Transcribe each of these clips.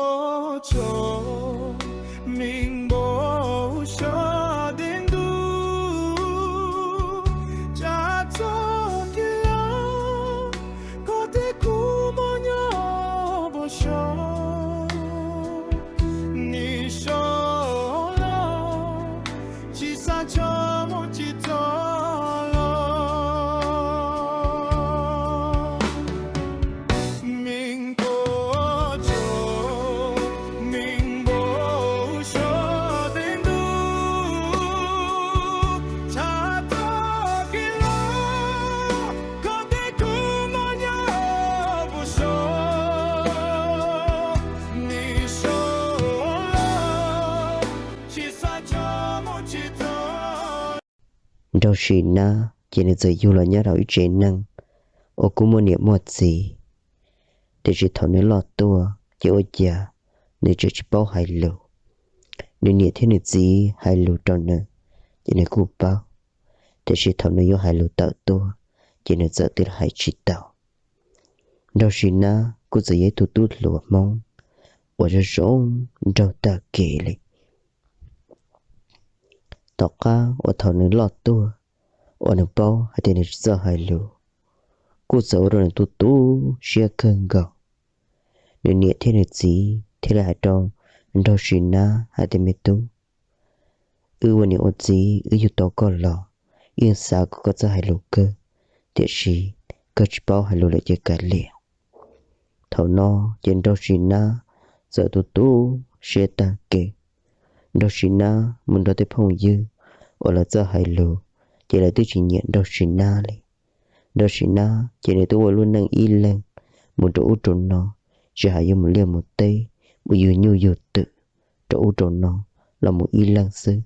Ua tsaug, me npau suav dej ntuj, tsam txoj kev los, koj thiab kuv mob nyob puag saud, nim sau los, tsis xav tso mus tsis txog los. Me npau suav, me npau suav dej ntuj, tsam txoj kev los, koj thiab kuv mob nyob puag saud, nim sau los, tsis xav tso mus tsis txog. Nraug Sim Nab ces nws txawm yug los nyob rau ib tsev neeg uas kuj muaj niam muaj txiv, tiam sis thaum nws loj tuaj ces ua cas nws tseem tsis paub hais lus. Nws niam thiab nws txiv hais lus rau nws ces nws kuj paub, tiam sis thaum nws yuav hais lus tawm tuaj ces nws txawm twb hais tsis tau. Nraug Sim Nab kuj txawm yog ib tug tub hluas Hmoob uas zoo zoo nraug tag kev li. Tom qab uas thaum nws loj tuaj, uas nws paub hais tias nws tsis txawj hais lus, kuj txawm ua rau nws tu tu siab kawg nkaus. Nws niam thiab nws txiv thiaj li hais rau Nraug Sim Nab hais tias, me tub, wb ua niam ua txiv wb yug tau koj los, yeej xav kom koj txawj hais lus kawg, tiam sis koj tsis paub hais lus lawm ces kav liam. Thaum no ces Nraug Sim Nab txawm tu tu siab tag kev. Nraug Sim Nab mus nrog tej phooj ywg uas lawv txawj hais lus, ces lawv twb tsis nyiam Nraug Sim Nab li. Nraug Sim Nab ces nws twb ua lub neej ib leeg mus rau ub rau no, tsis hais yuav mus liaj mus teb, mus yug nyuj yug twm rau ub rau no los mus ib leeg xwb.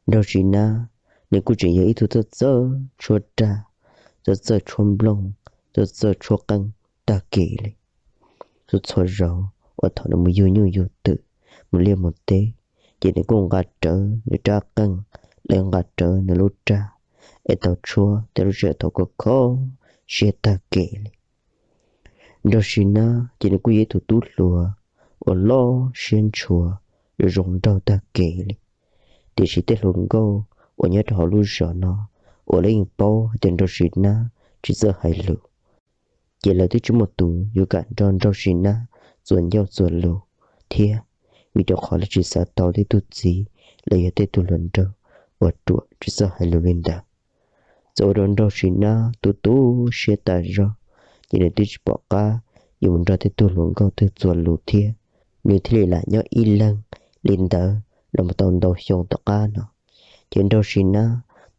Nraug Sim Nab nws kuj tseem yog ib tug txawj txawj tshuab raj, txawj txawj tshuab nplooj, txawj txawj tshuab qeej tag kev li. Txhua txhua zaus uas thaum nws mus yug nyuj yug twm, mus liaj mus teb, ces nws kuj nqa rawv nws rab qeej, los nqa rawv nws lub raj, es tau tshuab tej lub sij hawm thaum koj kho siab tag kev li. Nraug Sim Nab ces nws kuj yog ib tug tub hluas uas loj siab ntshua, zoo zoo nraug tag kev li. Tiam sis tej hluas nkauj uas nyob rau hauv lub zos no, uas lawv yeej paub hais tias Nraug Sim Nab tsis txawj hais lus, ces lawv twb tsis muaj tus yuav kam nrog Nraug Sim Nab txuas ncauj txuas lus thiab, vim rau qhov lawv tsis xav tau tej tug txiv los yog tej tug hluas nraug uas ruam tsis txawj hais lus li ntawd. Txawm ua rau Nraug Sim Nab tu tu siab tas zog, ces nws twb tsis pom qab yuav mus nrog tej tug hluas nkauj twg txuas lus thiab, nws thiaj li lam nyob ib leeg li ntawd los mus tau ntau xyoo tom qab no. Ces Nraug Sim Nab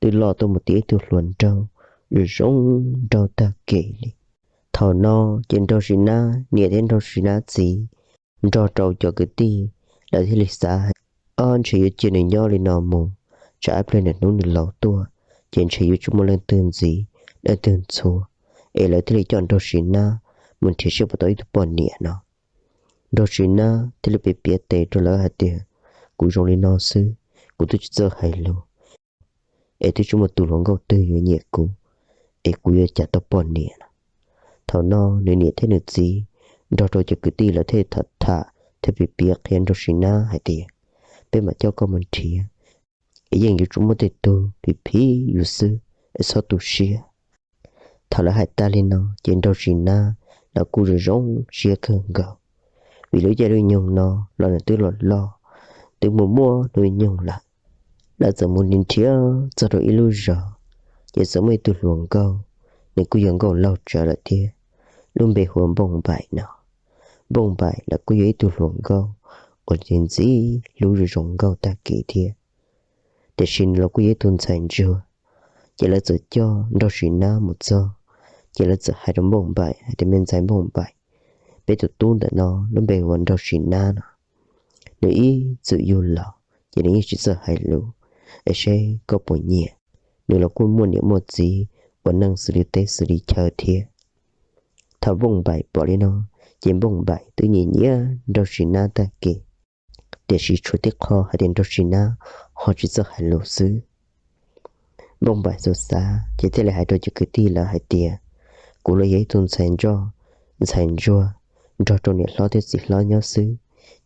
twb loj tuaj mus tiav ib tug hluas nraug zoo zoo nraug tag kev li. Thaum no ces Nraug Sim Nab niam thiab Nraug Sim Nab txiv nrog rau cov kwv tij lawv thiaj li xav hais, ob, ntshe yuav cia nws nyob li no mus, tsam ib pliag nws hnub nws laus tuaj, ces ntshe yuav tsis muaj leej twg ntxiv leej twg ntxhua, es lawv thiaj li coj Nraug Sim Nab mus nrhiav seb puas tau ib tug poj niam no. Nraug Sim Nab thiaj li piav piav tes rau lawv hais tias, kuv zoo li no xwb, kuv twb tsis txawj hais lus, es twb tsis muaj tus hluas nkauj twg yuav nyiam kuv, es kuv yuav cas tau poj niam no. Thaum no nws niam thiab nws txiv nrog rau cov kwv tij lawv thiaj tham tham thiab piav piav qhia Nraug Sim Nab hais tias, peb mam coj koj mus nrhiav, es yeej yuav tsum muaj tej tug phim phim yus xwb, es txhob tu siab. Thaum lawv hais tag li no ces Nraug Sim Nab los kuj zoo zoo siab kawg nkaus, vim lub caij lub nyoog no los nws twb los loj, twb muaj muaj hnub nyoog lawm. Lawv txawm mus nrhiav txog rau ib lub zos, ces txawm muaj ib tug hluas nkauj, nws kuj yog nkauj laug tsawv lawm thiab, lub npe hu ua Npauj Npaim no. Npauj Npaim los kuj yog ib tug hluas nkauj uas ntxim ntxim hlub zoo zoo nkauj tag kev thiab. Tiam sis nws los kuj yog ib tug ntxhais ntsuag, ces lawv txawm coj Nraug Sim Nab mus txog, ces lawv txawm hais rau Npauj Npaim hais tias, me ntxhais Npauj Npaim, peb tus tub ntawm no lub npe hu ua Nraug Sim Nab no, nws ib txwm yug los ces nws yeej tsis txawj hais lus, es seb koj puas nyiam. Nws los kuj muaj niam muaj txiv ua neej xws li teb xws li chaw thiab. Thaum Npauj Npaim pom li no, ces Npauj Npaim twb nyiam nyiam Nraug Sim Nab tag kev, tiam sis tshuav tib qho hais tias Nraug Sim Nab ho tsis txawj hais lus xwb. Npauj Npaim xav xav ces thiaj li hais rau cov kwv tij lawv hais tias, kuv los yog ib tug ntxhais ntsuag, ntxhais ntsuag, nrog rau niam hlob thiab txiv hlob nyob xwb,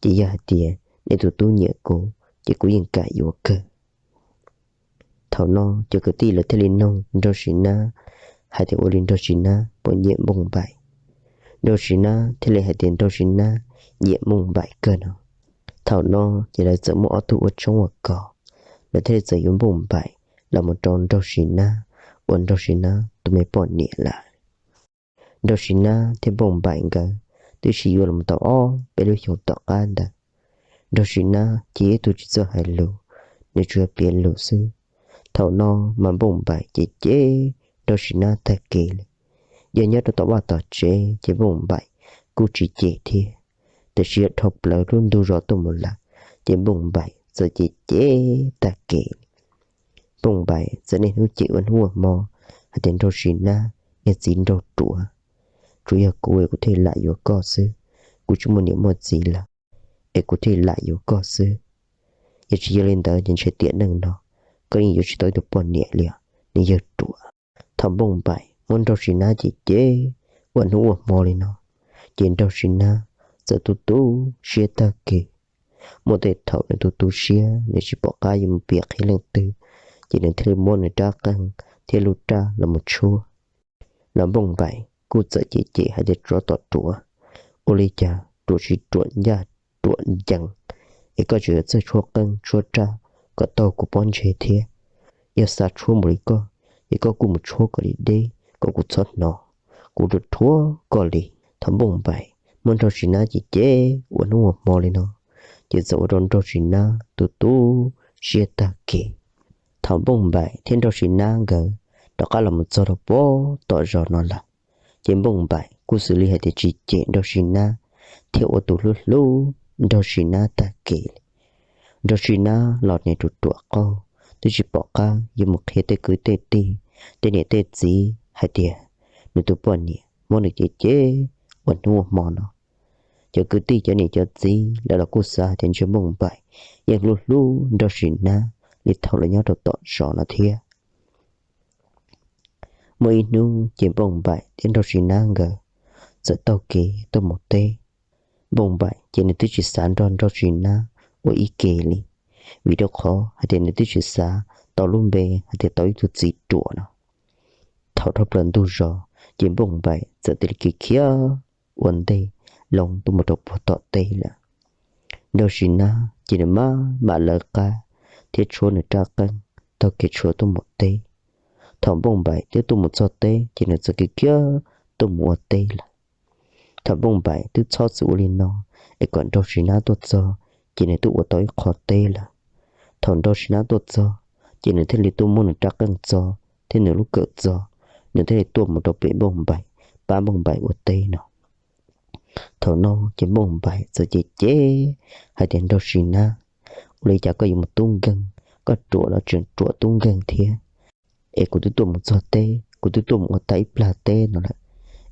ces yog hais tias nej tus tub nyiam kuv ces kuv yeej kam yuav kawg. Thaum no cov kwv tij lawv thiaj li noog Nraug Sis Nab hais tias ua li Nraug Sis Nab puas nyiam Npooj Npaim. Nraug Sis Nab thiaj li hais tias Nraug Sis Nab nyiam Npooj Npaim kawg no. Thaum no ces lawv txawm muaj ob tug ua tshoob ua kos, lawv thiaj li txawm yuav Npooj Npaim los mus rau Nraug Sis Nab ua Nraug Sis Nab tus me poj niam lawm. Nraug Sis Nab thiab Npooj Npaim nkawd twb sib yuav los tau ob peb lub xyoos tom qab ntawd. Nraug Sis Nab ces ib tug tsis txawj hais lus, nws tsuas yog piav lus xwb. Thaum no mas Npooj Npaim ces cem Nraug Sis Nab tag kev li. Yog nyob rau tom vaj tom tsev ces Npooj Npaim kuj tsis cem thiab, tiam sis yog dhau plaws lub ntuj zos tuaj mus lawm ces Npooj Npaim txawm cem cem tag kev li. Npooj Npaim txawm niaj hnub cem ua hnub ua hmo hais tias Nraug Sis Nab niag txiv nraug ruam, tsuas yog kuv es kuv thiaj lam yuav koj xwb, kuv tsis muaj niam muaj txiv lawm es kuv thiaj lam yuav koj xwb. Yog tsis yog li ntawd ces ntshe tiam neej no koj yeej yuav tsis tau ib tug poj niam li os, niag yawg ruam. Thaum Npooj Npaim muab Nraug Sis Nab cem cem ua hnub ua hmo li no, ces Nraug Sis Nab txawm tu tu siab tag kev. Muaj tej thaum nws tu tu siab nws tsis pom qab yuav mus piav qhia leej twg, ces nws thiaj li muab nws rab qeej thiab lub raj los mus tshuab. Los Npooj Npaim kuj txawm cem cem hais tias tsov tom ruam, ua li cas ruam tsis ruam ncaj ruam ncees, es koj tseem yuav txawj tshuab qeej tshuab raj kom taug kuv pob ntseg thiab. Yog xav tshuab npaum li koj, ces koj kuj mus tshuab kom li deb kom kuv txhob hnov, kuv rhuav rhuav koj li. Thaum Npooj Npaim muab Nraug Sis Nab cem cem ua hnub ua hmo li no, ces txawm ua rau Nraug Sis Nab tu tu siab tag kev. Thaum Npooj Npaim thiab Nraug Sis Nab nkawd rov qab los mus txog rau puag tom zos no lawm, ces Npooj Npaim kuj xws li hais tias tsis cem Nraug Sis Nab thiab ua tus hlub hlub Nraug Sis Nab tag kev li. Nraug Sis Nab los niag ruam ruam qaug, twb tsis pom qab yuav mus qhia tej kwv tej tij, tej niam tej txiv hais tias nws tus poj niam muab nws cem cem ua hnub ua hmo no. Cov kwv tij cov niam cov txiv lawv los kuj xav hais tias ntshe Npooj Npaim yeej hlub hlub Nraug Sis Nab li thaum lawv nyob rau tom zos no thiab. Muaj ib hnub ces Npooj Npaim thiab Nraug Sis Nab nkawd txawm taug kev tuaj mus teb. Npooj Npaim ces nws twb tsis xav nrog Nraug Sis Nab ua ib ke li, vim rau qhov hais tias nws twb tsis xav tau lub npe hais tias tau ib tug txiv ruam no. Thaum dhau plaws ntug zos, ces Npooj Npaim txawm cia li khiav khiav ua ntej loo tuaj mus rau puag tom teb lawm. Nraug Sis Nab ces nws maj mam lawv qab thiab tshuab nws rab qeej taug kev tshuav tuaj mus teb. Thaum Npooj Npaim twb tuaj mus txog teb ces nws txawm khiav khiav tuaj mus ua teb lawm. Thaum Npooj Npaim twb txhob txwm ua li no es kom Nraug Sis Nab tuaj txog, ces nws twb ua tau ib qho teb lawm. Thaum Nraug Sis Nab tuaj txog, ces nws thiaj li tuaj muab nws rab qeej txo thiab nws lub kawm txo, nws thiaj li tuaj mus rau pem Npooj Npaim, pab Npooj Npaim ua teb no. Thaum no ces Npooj Npaim txawm cem cem hais tias Nraug Sis Nab, ua li cas koj yuav mus tub nkeeg, koj ruam los tseem ruam tub nkeeg thiab. Es kuv twb tuaj mus txog teb, kuv twb tuaj mus ua tau ib plag teb no lawm,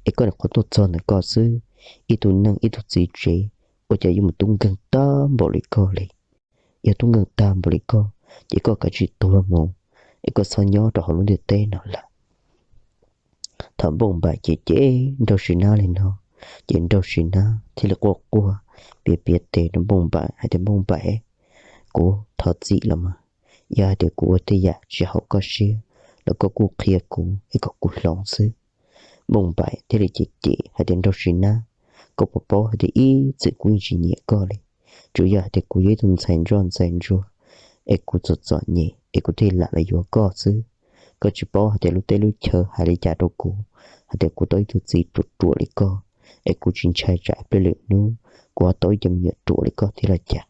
es koj nim qhuav tuaj txog ntawm koj xwb, ib tug neeg ib tug txiv tsev, ua cas yuav mus tub nkeeg tag npaum li koj li. Yog tub nkeeg tag npaum li koj, ces koj kav tsij tuag mus, es koj txhob nyob rau hauv lub ntiaj teb no lawm. Thaum Npooj Npaim cem cem Nraug Sis Nab li no, ces Nraug Sis Nab thiaj li quaj quaj piav piav tes rau Npooj Npaim hais tias, Npooj Npaim, kuv thov txim los mas, yog hais tias kuv ua tej yam tsis haum koj siab los koj kuj qhia kuv es kom kuv hloov xwb. Npooj Npaim thiaj li cem cem hais tias, Nraug Sis Nab, koj puas paub hais tias ib txwm kuv yeej tsis nyiam koj li, tsuas yog hais tias kuv yog ib tug ntxhais ntsuag ntxhais ntsuag es kuv txom txom nyem es kuv thiaj lam los yuav koj xwb. Koj tsis paub hais tias lub teb lub chaw hais li cas rau kuv, hais tias kuv tau ib tug txiv ruam ruam li koj, es kuv tsis ntshai tsam ib pliag lwm hnub kuv ho tau ib cov me nyuam ruam li koj thiab los cas.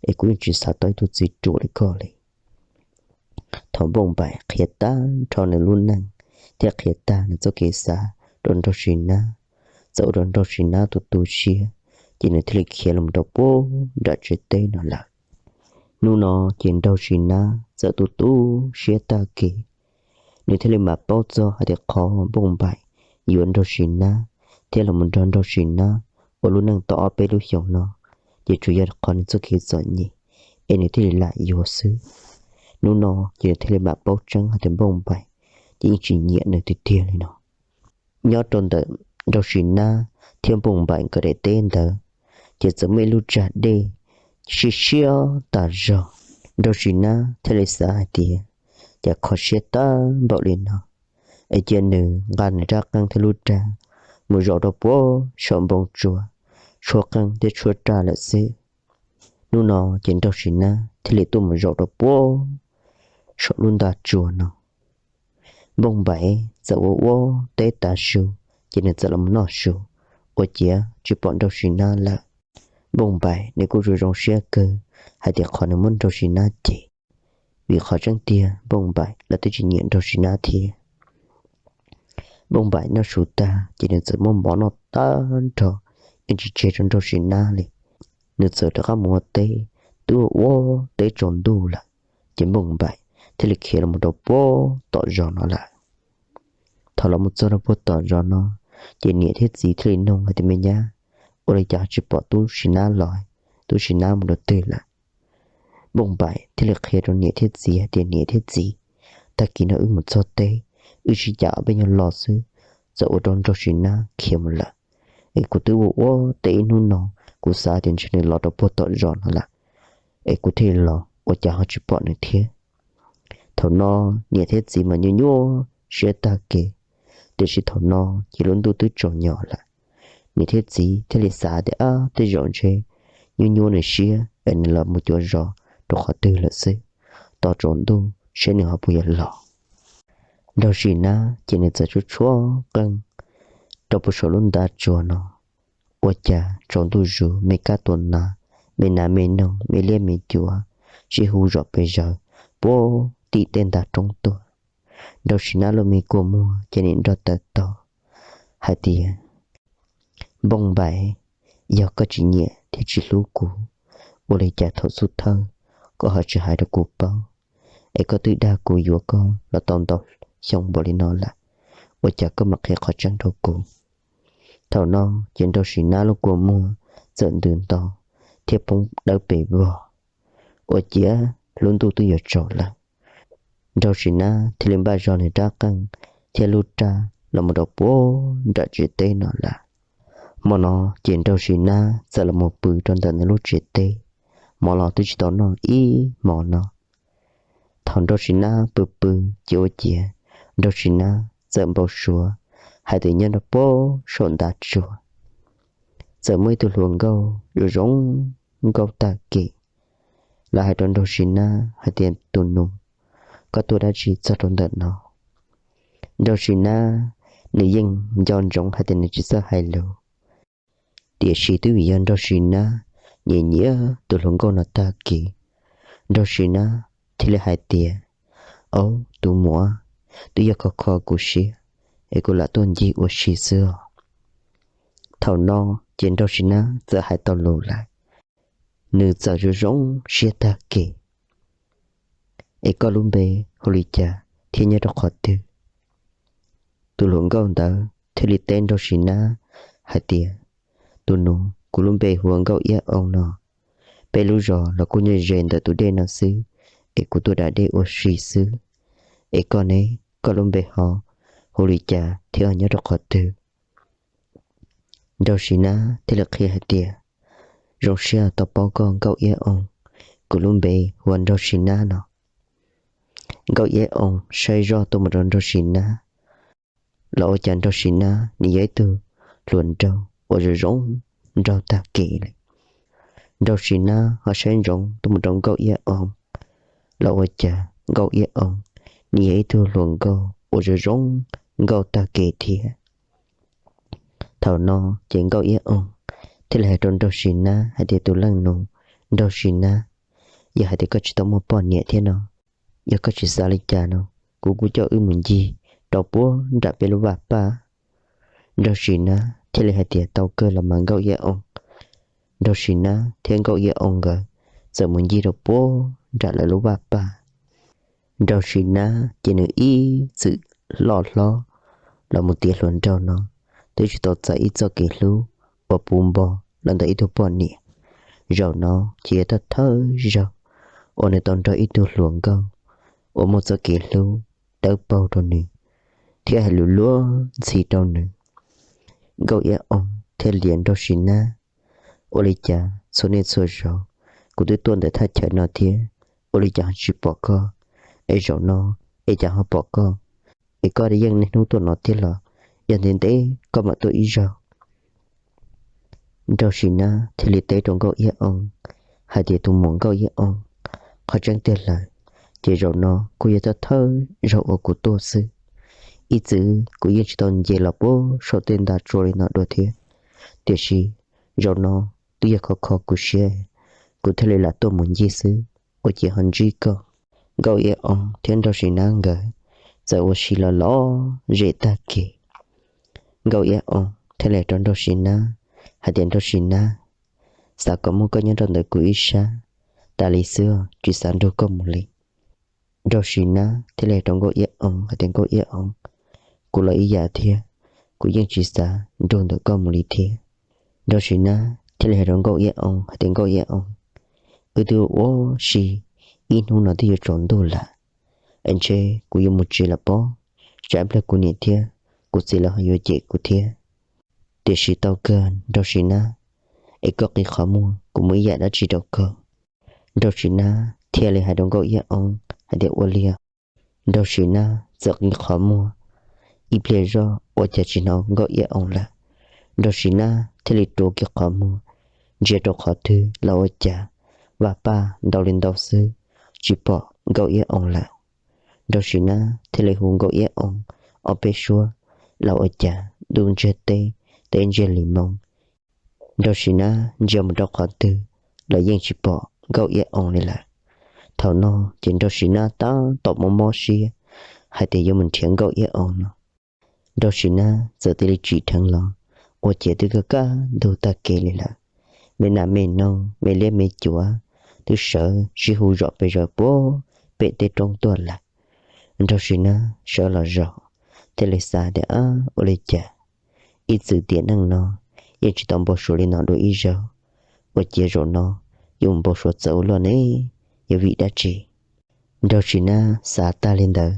Es kuv yeej tsis xav tau ib tug txiv ruam li koj li. Thaum Npooj Npaim qhia tag nrho nws lub neej thiab qhia tag nws txoj kev xav rau Nraug Sis Nab, txawm ua rau Nraug Sis Nab tu tu siab, ces nws thiaj li khiav los rau puag nram tsev teb no lawm. Hnub no ces Nraug Sis Nab txawm tu tu siab tag kev, nws thiaj li mam paub txog hais tias qhov Npooj Npaim yuav Nraug Sis Nab thiab los mus nrog Nraug Sis Nab ua lub neej tau ob peb lub xyoos no, ces tsuas yog qhov nws txoj kev txom nyem es nws thiaj li lam yuav xwb. Hnub no ces nws thiaj li mam paub tseeb hais tias Npooj Npaim ces yeej tsis nyiam nws tiag tiag li no. Nyob rau ntawm Nraug Sis Nab thiab Npauj Npaim nkawd daim teb ntawd, ces txawm muaj ib lub tsag dej siab siab tas zog. Nraug Sim Nab thiaj li xav hais tias, cas kho siab tag npaum li no, es cia nws nqa nws rab qeej thiab lub raj mus zaum rau puag saum npoo tsua, tshuab qeej thiab tshuab raj lawm xwb. Hnub no ces Nraug Sim Nab thiaj li tuaj mus zaum rau puag saum lub nta tsua no. Npauj Npaim txawm ua ua teb tav su, ces nws txawm los noj su, ua ciav tsis pom Nraug Sim Nab lawm. Npauj Npaim nws kuj zoo zoo siab kawg hais tias qhov nws muab Nraug Sim Nab cem, vim qhov tseeb tiag Npauj Npaim los twb tsis nyiam Nraug Sim Nab thiab. Npauj Npaim noj su tag ces nws txawm muab mov noj tag nrho, yeej tsis tseg rau Nraug Sim Nab li. Nws txawm rov qab mus ua teb, twb ua ua teb tsaus ntuj lawm, ces Npauj Npaim thiaj li khiav los rau puag tom zos no lawm. Thaum los mus txog rau puag tom zos no, ces niam thiab txiv thiaj li nug hais tias, me nyab, ua li cas ho tsis pom tub Sim Nab los, tub Sim Nab mus rau twg lawm? Npauj Npaim thiaj li qhia rau niam thiab txiv hais tias, niam thiab txiv, tag kis no wb mus txog teb, wb sib cav ob peb nyuag lo xwb, txawm ua rau Nraug Sim Nab khiav mus lawm. Es kuv twb ua ua teb ib hnub no, kuv xav tias ntshe nws los rau puag tom zos no lawm, es kuv thiaj li los ua cas ho tsis pom nws thiab. Thaum no niam thiab txiv mas nyuaj nyuaj siab tag kev, tiam sis thaum no ces lub ntuj twb tsaus nyos lawm. Niam thiab txiv thiaj li xav tias, ab, tej zaum ntshe nyuaj nyuaj nws siab es nws los mus cuav zos rau qhov twg lawm xwb, tos tsaus ntuj seb nws ho puas yuav los. Nraug Sim Nab ces nws txawm tshuab tshuab qeej rau puag saum lub nta tsua no, ua cas tsaus ntuj zus me kab tua nas, me nas me noog, me liab me cuav sib hu zom pes zaws puag tim tej nta roob tuaj. Nraug Sim Nab lub me kua muag ces nim nrog tawm tau hais tias, Npauj Npaim, yog koj tsis nyiam thiab tsis hlub kuv, ua li cas thaum xub thawj koj ho tsis hais rau kuv paub, es koj twb dag kuv yuav koj los tau ntau xyoo npaum li no lawm, ua cas koj mam qhia qhov tseeb rau kuv? Thaum no ces Nraug Sim Nab lub kua muag txawm ntws nto thiab poob dawb pes vog, ua ciav lub ntuj twb yuav tsaus lawm. Nraug Sim Nab thiaj li npaj zog nws rab qeej thiab lub raj los mus rau puag nram tsev teb no lawm. Hmo no ces Nraug Sim Nab txawm los mus pw rau ntawm nws lub tsev teb, hmo los twb tsis tau noj ib hmo no. Thaum Nraug Sim Nab pw pw ces ua ciav Nraug Sim Nab txawm npau suav hais tias nyob rau puag saum ntav tsua txawm muaj ib tug hluas nkauj zoo zoo nkauj tag kev. Lawv hais rau Nraug Sim Nab hais tias, tus nus, koj tuaj dab tsi txog rau ntawm no? Nraug Sim Nab nws yeej nco ntsoov hais tias nws tsis txawj hais lus, tiam sis twb vim yog Nraug Sim Nab nyiam nyiam tus hluas nkauj no tag kev, Nraug Sim Nab thiaj li hais tias, au, tus muam, twb yog kho kho kuv siab es kuv lam tuaj ncig ua si xwb os. Thaum no ces Nraug Sim Nab txawm hais tau lus lawm, nws txawm zoo zoo siab tag kev. Es koj lub npe hu li cas thiab nyob rau qhov twg? Tus hluas nkauj ntawd thiaj li teb Nraug Sim Nab hais tias, tus nus, kuv lub npe hu ua Nkauj Iab Oo no. Peb lub zos los kuj nyob ze ntawm tus dej no xwb, es kuv tuaj da dej ua si xwb. Es koj ne, koj lub npe ho hu li cas thiab nyob rau qhov twg? Nraug Sim Nab thiaj li qhia hais tias, zoo siab tau paub koj Nkauj Iab Oo, kuv lub npe hu ua Nraug Sim Nab no. Nkauj Iab Oo saib zoj tuaj mus rau Nraug Sim Nab, los ua cas Nraug Sim Nab nws yog ib tug hluas nraug uas zoo zoo nraug tag kev li. Nraug Sim Nab ho saib ntsoov tuaj mus rau Nkauj Iab Oo, los ua cas Nkauj Iab Oo nws yog ib tug hluas nkauj uas zoo zoo nkauj tag kev thiab. Thaum no ces Nkauj Iab Oo thiaj li hais rau Nraug Sim Nab hais tias, tus leej nus, Nraug Sim Nab, yog hais tias koj tsis tau muaj poj niam thiab no, yog koj tsis xav li cas no, kuv kuj coj wb mus ncig rau puag nram peb lub vaj paj. Nraug Sim Nab thiaj li hais tias, tau kawg los mas Nkauj Iab Oo. Nraug Sim Nab thiab Nkauj Iab Oo nkawd txawm mus ncig rau puag nram lawv lub vaj paj. Nraug Sim Nab ces nws ib txwm loj hlob los mus tiav hluas nraug no, twb tsis tau txais ib txoj kev hlub uas puv npo los ntawm ib tug poj niam. Zaum no ces yog thawj thawj zaug uas nws tau nrog ib tug hluas nkauj uas muaj txoj kev hlub dawb paug rau nws thiab hais lus luag ntxhi rau nws. Nkauj Iab Oo thiaj liam Nraug Sim Nab. Ua li cas txhua niaj txhua zaus kuv twb tuaj ntawm thaj chaw no thiab, ua li cas ho tsis pom koj? Es zaum no es cas ho pom koj? Es koj yeej niaj hnub tuaj no thiab los? Yog ntev ntev koj mam tuaj ib zaug. Nraug Sim Nab thiaj li teb rau Nkauj Iab Oo hais tias, tus muam Nkauj Iab Oo, qhov tseeb tiag lawm ces zaum no kuj yog thawj thawj zaug uas kuv tuaj xwb. Ib txwm kuv yeej tsis tau nce los puag saum tej nta tsua li no dua thiab, tiam sis zaum no twb yog kho kho kuv siab, kuv thiaj li lam tuaj mus ncig xwb, ua cas ho ntsib koj. Nkauj Iab Oo thiab Nraug Sim Nab nkawd txawm ua si los lom zem tag kis. Nkauj Iab Oo thiaj li hais rau Nraug Sim Nab hais tias, Nraug Sim Nab, xav kom muaj koj nyob rau ntawm kuv ib sab, tas li xwb, tsis xav nrug koj mus li. Nraug Sim Nab thiaj li hais rau Nkauj Iab Oo hais tias, Nkauj Iab Oo, kuv los ib yam thiab, kuv yeej tsis xav nrug ntawm koj mus li thiab. Nraug Sim Nab thiaj li hais rau Nkauj Iab Oo hais tias, Nkauj Iab Oo, wb twb ua si ib hnub no twb yuav tsaus ntuj lawm, es ntshe kuv yuav mus tsev lawm pob, tsam ib pliag kuv niam thiab kuv txiv lawv ho yuav cem kuv thiab. Tiam sis tau kawg Nraug Sim Nab, es koj qi qhov muag, kuv muab ib yam dab tsi rau koj. Nraug Sim Nab thiaj li hais rau Nkauj Iab Oo hais tias, ua li. Nraug Sim Nab txawm qi qhov muag, ib pliag zoj ua cas tsis hnov Nkauj Iab Oo lawm. Nraug Sim Nab thiaj li rua kiag qhov muag ntsia rau qhov twg los ua cas vaj paj ntau li ntau xwb, tsis pom Nkauj Iab Oo lawm. Nraug Sim Nab thiaj li hu Nkauj Iab Oo ob peb suab los ua cas ntuj ntsiag teb, teb ntsiag li moo. Nraug Sim Nab ntsia mus rau qhov twg los yeej tsis pom Nkauj Iab Oo li lawm. Thaum no ces Nraug Sim Nab tab tom mob mob siab hais tias yuav mus nrhiav Nkauj Iab Oo no. Nraug Sim Nab txawm cia li tsim dheev los, ua ciav twb kaj kaj ntug tag kev li lawm. Me nas me noog me liab me cuav twb sawv sib hu zom pes zaws puag pem tej roob tuaj lawm. Nraug Sim Nab sawv los zaum thiaj li xav tias, ab, ua li cas ib txwm tiam neej no yeej tsis tau npau suav li no dua ib zaug, ua ciav zaum no yuav mus npau suav txawv ua luaj ne, yog vim dab tsi? Nraug Sim Nab xav tag li ntawd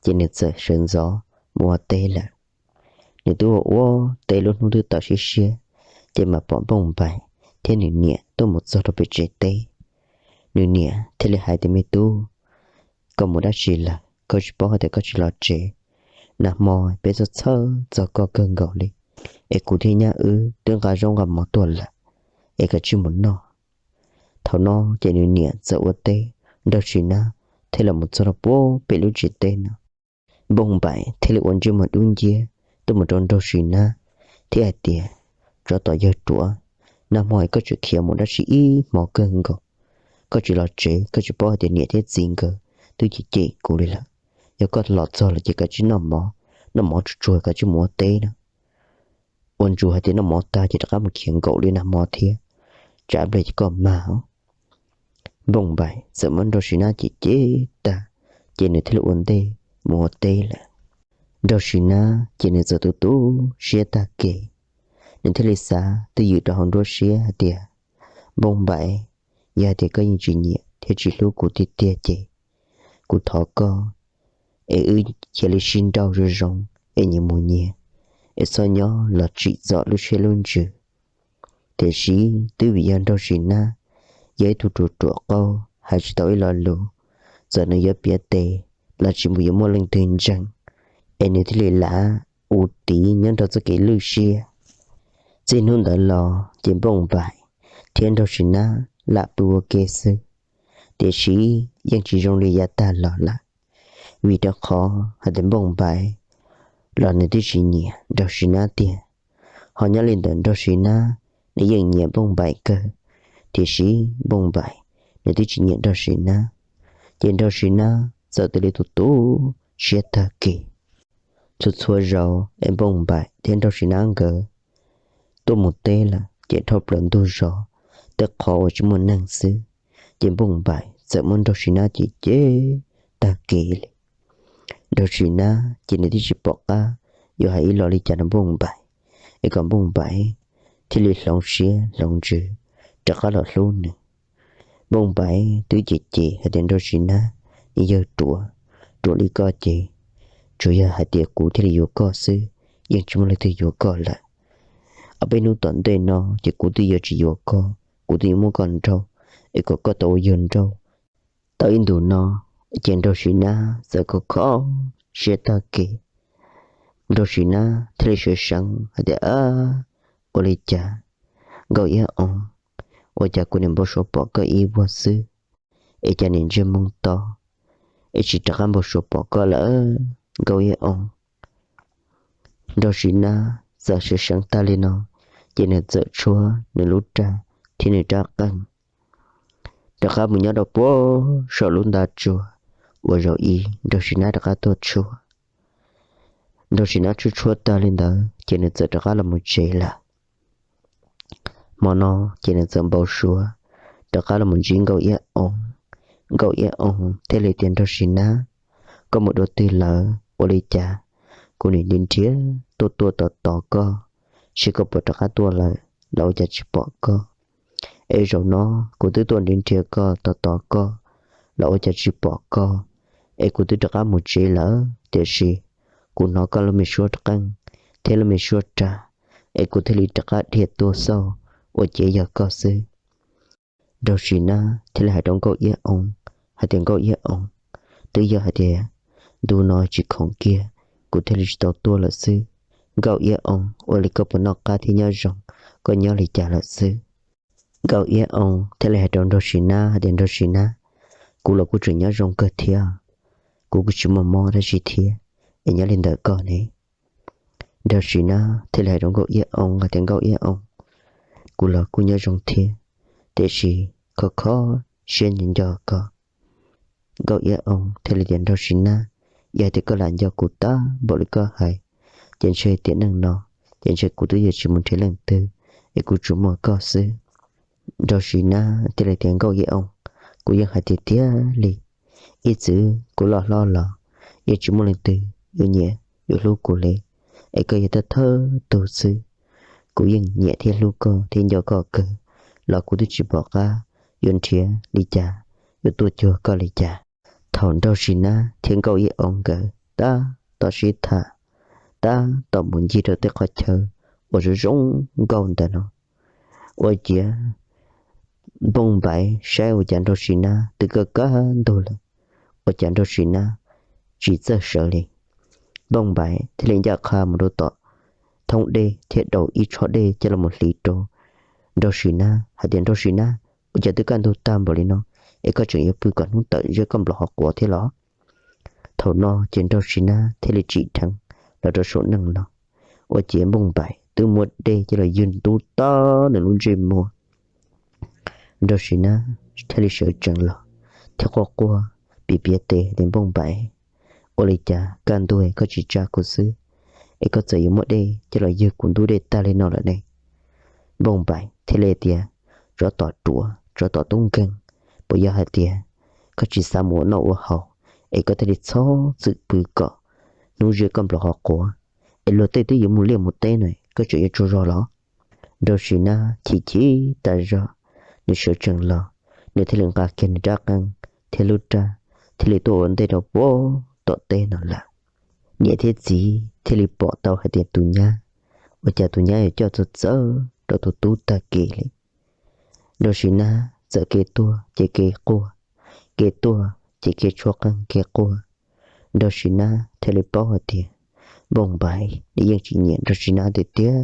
ces nws txawm sawv ntxov mus ua teb lawm. Nws twb ua ua teb lub hnub twb tawm siab siab, ces mam pom Npauj Npaim thiab nws niam tuaj mus txog rau pem tsev teb. Nws niam thiaj li hais tias, me tub, koj mus dab tsi lawm koj tsis paub hais tias koj tsis los tsev? Nag hmo peb txhawj txhawj txog koj kawg nkaus li, es kuv thiab nyab wb twb nqa zaub nqa mov tuaj lawm, es koj cia li mus noj. Thaum no ces nws niam txawm ua teb, Nraug Sim Nab thiaj li mus txog rau puag pem lub tsev teb no. Npauj Npaim thiaj li ua ntsej muag dub nciab tuaj mus rau Nraug Sim Nab thiab hais tias, tsov tom yawg ruam, nag hmo koj tseem khiav mus dab tsi ib hmo kawg nkaus? Koj tsis los tsev, koj tsis paub hais tias niam thiab txiv nkawd twb cem cem kuv li lawm. Yog koj los txog lawm ces koj cia li noj mov, noj mov tsuag tsuag koj cia li mus ua teb na. Ua ntsuas hais tias noj mov tag ces rov qab mus khiav nkaum li nag hmo thiab, tsam ib pliag ces koj mag. Npauj Npaim txawm muab Nraug Sim Nab cem cem tag, ces nws thiaj li ua ntej mus ua teb lawm. Nraug Sim Nab ces nws txawm tu tu siab tag kev, nws thiaj li xav twj ywm rau hauv nruab siab hais tias, Npauj Npaim, yog hais tias koj yeej tsis nyiam thiab tsis hlub kuv tiag tiag ces kuv thov koj es wb cia li sib nrauj zoo zoo es nyias mus nyias, es txhob nyob los tsim txom lub siab lub ntsws. Tiam sis twb vim yog Nraug Sim Nab yog ib tug ruam ruam qaug, hais tsis tau ib lo lus, txawm nws yuav piav tes los tsis mus yuav muaj leej twg ntseeg, es nws thiaj li lam ua tiv nyob rau txoj kev lwj siab. Txij hnub ntawd los ces Npauj Npaim thiab Nraug Sim Nab lam pw ua ke xwb, tiam sis yeej tsis zoo li yav tag los lawm, vim rau qhov hais tias Npauj Npaim los nws twb tsis nyiam Nraug Sim Nab tiag. Ho nyob li ntawm Nraug Sim Nab, nws yeej nyiam Npauj Npaim kawg, tiam sis Npauj Npaim nws twb tsis nyiam Nraug Sim Nab, ces Nraug Sim Nab txawm cia li tu tu siab tag kev. Txhua txhua zaus es Npauj Npaim thiab Nraug Sim Nab nkawd tuaj mus teb lawm ces dhau plaws ntug zos tej qhov uas tsis muaj neeg xwb, ces Npauj Npaim txawm muab Nraug Sim Nab cem cem tag kev li. Nraug Sim Nab ces nws twb tsis pom qab yuav hais ib lo li cas rau Npauj Npaim, es kom Npauj Npaim thiaj li hloov siab hloov ntsws rov qab los hlub nws. Npauj Npaim twb cem cem hais tias, Nraug Sim Nab, yawg ruam, ruam li koj ces tsuas yog hais tias kuv thiaj li yuav koj xwb, yeej tsis muaj leej twg yuav koj lawm. ob peb hnub tom ntej no ces kuv twb yuav tsis yuav koj, kuv twb yuav muab koj nrauj, es kom koj tau ua yawg nrauj. Tau ib ntus no ces Nraug Sim Nab txawm kho kho siab tag kev. Nraug Sim Nab thiaj li sawv seev hais tias, Ua li cas Nkauj Iab Oo, ua cas kuv niam npau suav pom koj ib vuag xwb, es cas niam ntsej moo to, es tsis rov qab npau suav pom koj lawm Nkauj Iab Oo? Nraug Sim Nab txawm sawv seev tag li no, ces nws txawm tshuab nws lub raj thiab nws rab qeej rov qab mus nyob rau puag saum lub ntav tsua uas zaum ib Nraug Sim Nab rov qab tuaj tshuab. Nraug Sim Nab tshuab tshuab tag li ntawd ces nws txawm rov qab los mus tsev lawm. Hmo no ces nws txawm npau suav rov qab los mus ntsib Nkauj Iab Oo. Nkauj Iab Oo thiaj li tias, Nraug Sim Nab, koj mus dua twg lawm? Ua li cas kuv nim nrhiav tuaj tuaj tos tos koj, seb koj puas rov qab tuaj lawm los ua cas tsis pom koj? Es zaum no kuv twb tuaj nrhiav nrhiav koj tos tos koj los ua cas tsis pom koj? Es kuv twb rov qab mus tsev lawm, tiam sis kuv hnov koj lub me suab qeej thiab lub me suab raj, es kuv thiaj li rov qab dhia tuaj xauj ua ciav yog koj xwb. Nraug Sim Nab thiaj li hais rau Nkauj Iab Oo hais tias, Nkauj Iab Oo, twb yog hais tias ntu no tsis khoom kiag, kuv thiaj li tsis tau tuaj lawm xwb. Nkauj Iab Oo, ua li koj puas noj qab thiab nyob zoo, koj nyob li cas lawm xwb? Nkauj Iab Oo thiaj li hais rau Nraug Sim Nab hais tias, Nraug Sim Nab, kuv los kuj tseem nyob zoo kawg thiab, kuv kuj tsis muaj mob dab tsi thiab, es nyob li ntawm koj ne? Nraug Sim Nab thiaj li hais rau Nkauj Iab Oo hais tias, Nkauj Iab Oo, kuv los kuj nyob zoo thiab, tiam sis kho kho siab nco nco koj. Nkauj Iab Oo thiaj li tias, Nraug Sim Nab, yog hais tias koj lam nco kuv tag npaum li koj hais, ces ntshe tiam neej no ces ntshe kuv twb yuav tsis mus nrhiav leej twg, es kuv tsuas muaj koj xwb. Nraug Sim Nab thiaj li tias, Nkauj Iab Oo, kuv yeej hais tiag tiag li, ib txwm kuv loj hlob los yeej tsis muaj leej twg yuav nyiam yuav hlub kuv li, es koj yog thawj thawj tug xwb. Kuv yeej nyiam thiab hlub koj thiab nco koj kawg, los kuv twb tsis pom qab yuav nrhiav li cas, yuav tuaj cuag koj li cas. Thaum Nraug Sim Nab thiab Nkauj Iab Oo nkawd tab tom sib tham, tab tom mus ncig rau tej qhov chaw uas zoo zoo nkauj ntawm no, ua ciav Npauj Npaim saib ua cas Nraug Sim Nab twb kaj kaj ntug lawm, ua cas Nraug Sim Nab tsis txawj sawv li. Npauj Npaim thiaj li ncaj qha mus rau tom thoob dej thiab daus ib tshob dej coj los mus hliv rau Nraug Sim Nab hais tias, Nraug Sim Nab, ua cas twb kaj ntug tag npaum li no, es koj tseem yuav pw kom hnub tawm zeb koj nplaum hauv quav thiab los? Thaum no ces Nraug Sim Nab thiaj li tsim dheev los rau saum neej no, ua ciav Npauj Npaim twb muab dej coj los ywg ntub tag nws lub ntsej muag. Nraug Sim Nab thiaj li sawv tsees los thiab quaj quaj piav piav tes tias, Npauj Npaim, ua li cas kaj ntug koj tsis tsa kuv xwb, es koj txawm yuav muab dej coj los ywg kuv ntub dej tag li no lawm ne? Npauj Npaim thiaj li tias, Tsov tom ruam, tsov tom tub nkeeg, puas yog hais tias koj tsis xav mus ua noj ua haus, es koj thiaj li txhob txwm pw kom hnub zeb koj nplaum hauv quav, es luag tej twb yuav mus liaj mus teb no, koj tseem yuav tsaug zog los? Nraug Sim Nab chim chim tas zog, nws sawv tsees los, nws thiaj li nqa kiag nws rab qeej thiab lub raj, thiaj li tuaj ua ntej rau puag tom teb no lawm. Niam thiab txiv thiaj li pom tau hais tias tus nyab, ua cas tus nyab yuav coj txawv txawv rau tus tub tag kev li. Nraug Sim Nab txawm kev tuaj ces kev quaj, kev tuaj ces kev tshuab qeej kev quaj. Nraug Sim Nab thiaj li paub hais tias Npauj Npaim nws yeej tsis nyiam Nraug Sim Nab tiag tiag,